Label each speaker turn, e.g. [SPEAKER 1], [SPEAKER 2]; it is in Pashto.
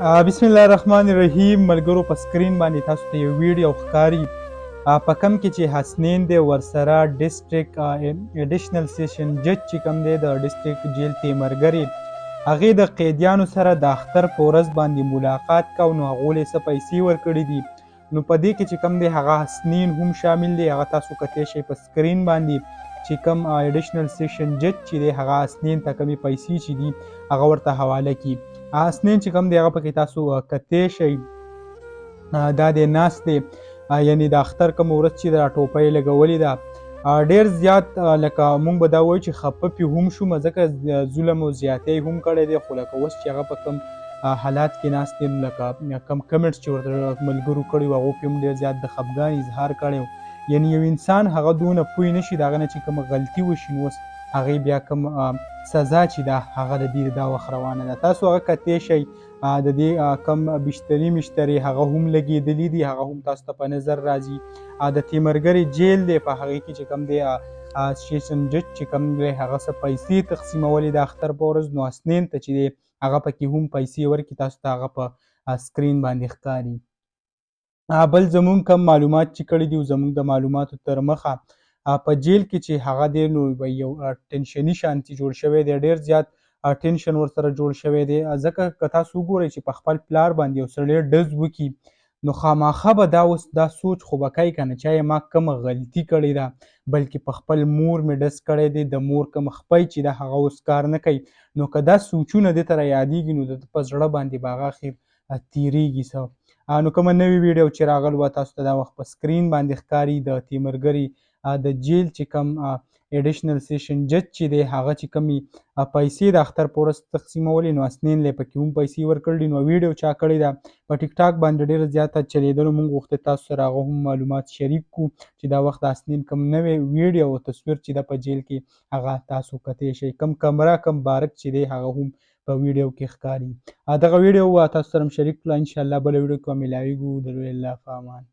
[SPEAKER 1] بسم الله الرحمن الرحیم. ملګرو، په سکرین باندې تاسو ته یو ویډیو ښکاري، په کم کې چې حسنین دی، ورسره ډیسټریکټ ایډیشنل سیشن جج چې کوم دی د ډیسټریکټ جیل تیمرګری، هغې د قیدیانو سره د اختر په ورځ باندې ملاقات کاو، نو هغو له څه پیسې ورکړي دي. نو په دې کې چې کوم دی هغه حسنین هم شامل دی. هغه تاسو کتی شئ په سکرین باندې چې کوم ایډیشنل سیشن جج چې دی هغه حسنین ته کومې پیسې چې دي هغه ورته حواله کی. حسنین چې کوم دی هغه پکې تاسو کتی شئ، دا دی ناست دی، یعنی د اختر کوم ورځ چې د ټوپۍ لګولې ده. ډیر زیات لکه مونږ به دا وایو چې خپه پې هم شو، ځکه ظلم او زیاتی هم کړی دی، خو لکه اوس چې هغه په کوم حالات کې ناست دی، نو لکه کم کمنټس چې ورته ملګرو کړي وو هغو پې هم ډېر زیات د خفګان اظهار کړی و. یعنی یو انسان هغه دونه پوه نه شي، د هغه نه چې کومه غلطي وشي نو اوس هغې بیا کوم سزا چې ده هغه د دې دا وخت روانه ده. تاسو هغه کتی شئ، د دې کم بشتري مشتري هغه هم لګېدلي دي، هغه هم تاسو ته په نظر راځي. د تیمرګرې جیل دی، په هغې کې چې کوم دی سیشن جج چې کوم دی هغه څه پیسې تقسیمولې د اختر په ورځ، نو حسنین ته چې دی هغه پکې هم پیسې ورکړي، تاسو ته هغه په سکرین باندې ښکاري. بل زمونږ کم معلومات چې کړي دي، زمونږ د معلوماتو تر مخه په جیل کې چې هغه دی نو یو ټینشني شانتي جوړ شوی دی، ډېر زیات ټینشن ورسره جوړ شوی دی، ځکه که تاسو وګورئ چې په خپل پلار باندې یو سړی ډز وکړي نو خاماخا به دا اوس دا سوچ خو به کوي که نه چې ما کومه غلطي کړې ده، بلکې په خپل مور مې ډز کړی دی، د مور کوم خپی چې ده هغه اوس کار نه کوي. نو که دا سوچونه دې ته را یادېږي نو د ده په زړه باندې به هغه اخر تیریږي څه. نو کومه نوې ویډیو چې راغلوه تاسو ته دا وخت په سکرین باندې ښکاري، د تیمرګري د جیل چې کوم ایډیشنل سیشن جج چې دی هغه چې کومې پیسې د اختر په ورځ تقسیمولې نو اسنین له پکې هم پیسې ورکړلې. نو ویډیو چا کړې ده په ټیک ټاک باندې ډېره زیاته چلېدلو، موږ غوښتل تاسو سره هغه هم معلومات شریک کو چې دا وخت د اسنین کوم نوې ویډیو او تصویر چې ده په جیل کې هغه تاسو کتی شئ، کم کمره کم بارک چې دی هغه هم په ویډیو کې ښکاري. دغه ویډیو تاسو سره شریک کړه. ان شاء الله بل ویډیو کې ملاویږو. د لوی الله په امان.